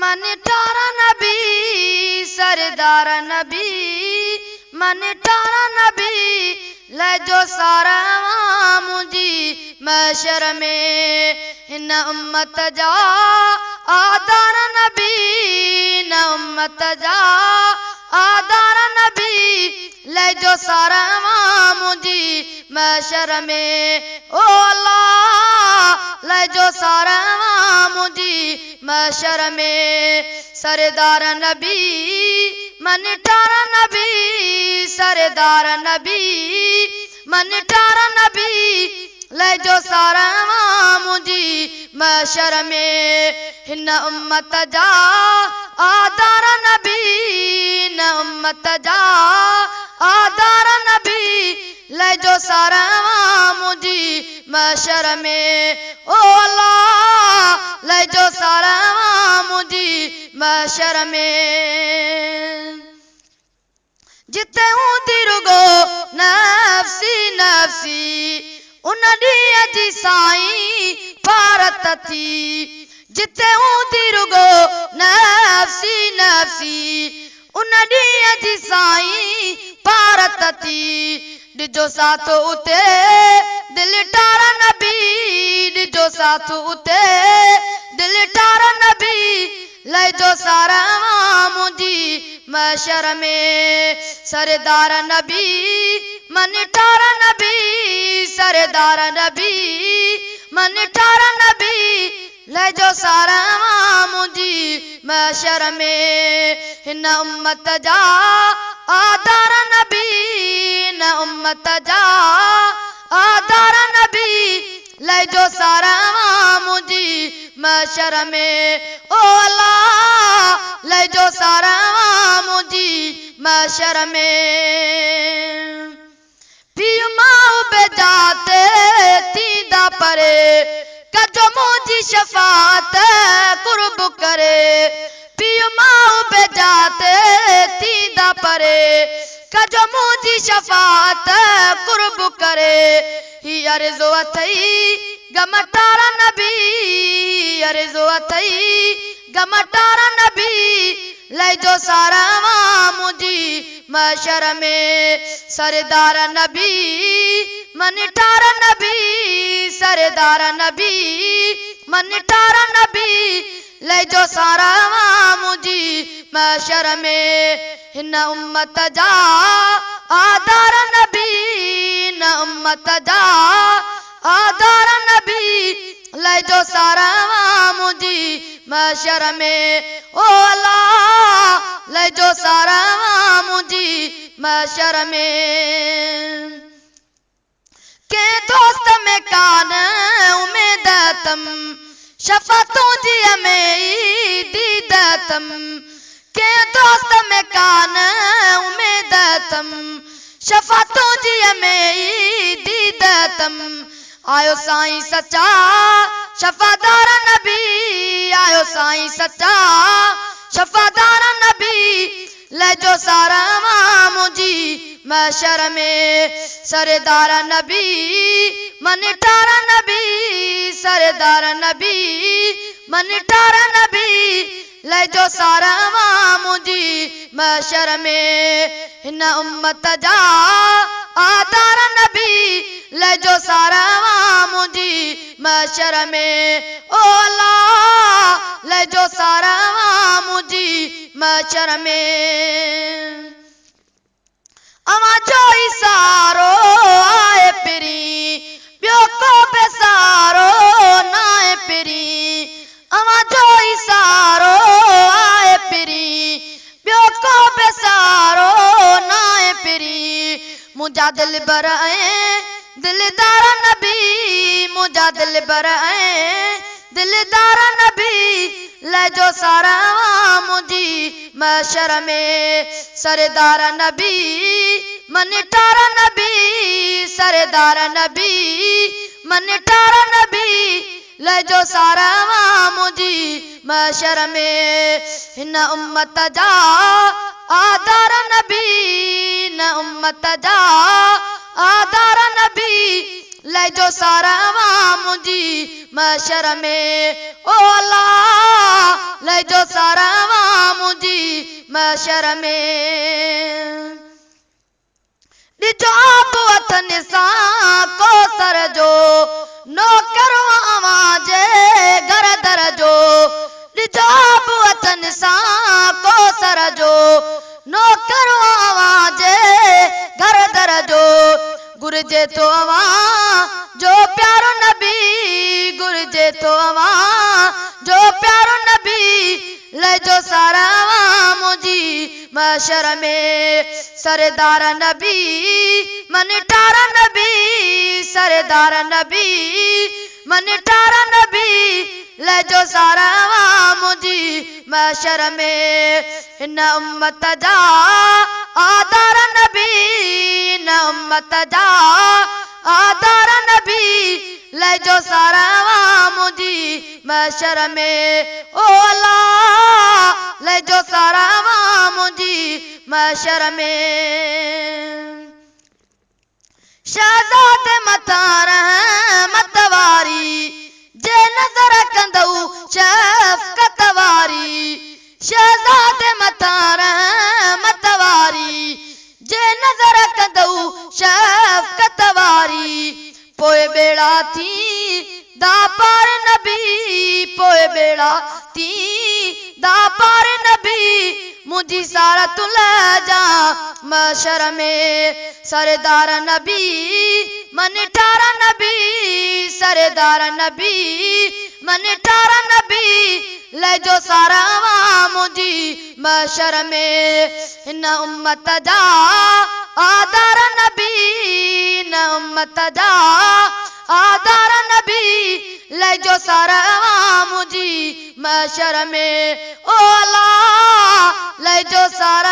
منٺار نبي سردار نبي منٺار نبي لهجو سارا منهنجي محشر ۾ هن امت جا آڌار نبي هن امت جا آڌار نبي لهجو سارا منهنجي محشر ۾ او الله لهجو سارا منهنجي محشر ۾ سردار نبي منٺار نبي سردار نبي منٺار نبي لهجو سارا منهنجي محشر ۾ هن امت جا آڌار نبي هن امت جا آڌار نبي لهجو سارا منهنجي محشر ۾ او الله لهجو سارا منهنجي محشر ۾. جتي هوندي رڳو نفسي نفسي ان ڏينهن جي سائين پارت ٿي. جتي هوندي رڳو نفسي نفسي ان ڏينهن جي سائين پارت ٿي. ڏجو ساٿ اتي دل ٽار نبي ڏجو ساٿ اتي دل ٽار نبي لهجو سارا منهنجي محشر ۾ سردار نبي منٺار نبي سردار نبي منٺار نبي لهجو سارا منهنجي محشر ۾ هن امت جا آڌار نبي هن امت جا آڌار نبي لهجو سارا منهنجي محشر ۾ او الله لهجو سارا منهنجي محشر ۾. پيء ماء بي ذات ٿيندا پري ڪجو منهنجي شفاعت قرب ڪري. پيء ماء بي ذات ٿيندا پري ڪجو منهنجي شفاعت قرب ڪري. هي عرض اٿئي غم ٽار نبي هي عرض اٿئي غم ٽار نبي لهجو سارا منهنجي محشر ۾ سردار نبي منٺار نبي سردار نبي منٺار نبي لهجو سارا منهنجي محشر ۾ هن امت جا آڌار نبي هن امت جا آڌار نبي لهجو سارا منهنجي محشر ۾ او الله لهجو سارا منهنجي محشر ۾. ڪنهن دوست ۾ ڪانه اميد اٿم، شفا تنهنجيء ۾ ئي ديد اٿم. ڪنهن دوست ۾ ڪانه اميد اٿم، شفا تنهنجيء ۾ ئي ديد اٿم. آيو سائين سچا شفادار نبي، آيو سائين سچا شفادار نبي. لهجو سارا منهنجي محشر ۾ سردار نبي منٺار نبي سردار نبي منٺار نبي لهجو سارا منهنجي محشر ۾ هن امت جا آڌار نبي لهجو سارا منهنجي محشر ۾ او الله لهجو سارا منهنجي محشر ۾. اوهان جو ئي سهارو آهي پرين، ٻيو ڪو به سهارو ناهي پرين. اوهان جو ئي سهارو آهي پرين، ٻيو ڪو به سهارو ناهي پرين. منهنجا دلبر ۽ دلدار نبي، منهنجا دلبر ۽ دلدار نبي. لهجو سارا منهنجي محشر ۾ سردار نبي منٺار نبي سردار نبي منٺار نبي لهجو سارا منهنجي محشر ۾ هن امت جا آڌار نبي هن امت جا آڌار نبي. لهجو سار اوهان منهنجي محشر ۾، او الله لهجو سار اوهان منهنجي محشر ۾. ڏجو آب هٿن سان ڪوثر جو، نوڪر اوهان جي گهر در جو. ڏجو آب هٿن سان ڪوثر جو، نوڪر اوهان جي گهر در جو. گهرجي ٿو اوهان جو پيارو نبي، گهرجي ٿو اوهان جو پيارو نبي. لهجو سار اوهان منهنجي محشر ۾، سردار نبي منٺار نبي، سردار نبي منٺار نبي. لهجو سار اوهان منهنجي محشر ۾، هن امت جا آڌار نبي، هن امت جا آڌار نبي. لهجو سار اوهان منهنجي محشر ۾، او الله لهجو سار اوهان منهنجي محشر ۾. شهزادي مٿان رحمت واري، جي نظر ڪندؤ شفقت واري. شهزادي مٿان رحمت واري، جي نظر ڪندؤ شفقت واري. پوء ٻيڙا ٿيندا پار نبي، پوء ٻيڙا ٿيندا پار نبي. منهنجي سار تون لهجان محشر ۾، سردار نبي منٺار نبي، سردار نبي منٺار نبي. لهجو سار اوهان منهنجي محشر ۾، هن امت جا آڌار نبي، هن امت جا آڌار نبي. لهجو سار اوهان منهنجي محشر ۾، او الله لهجو سار.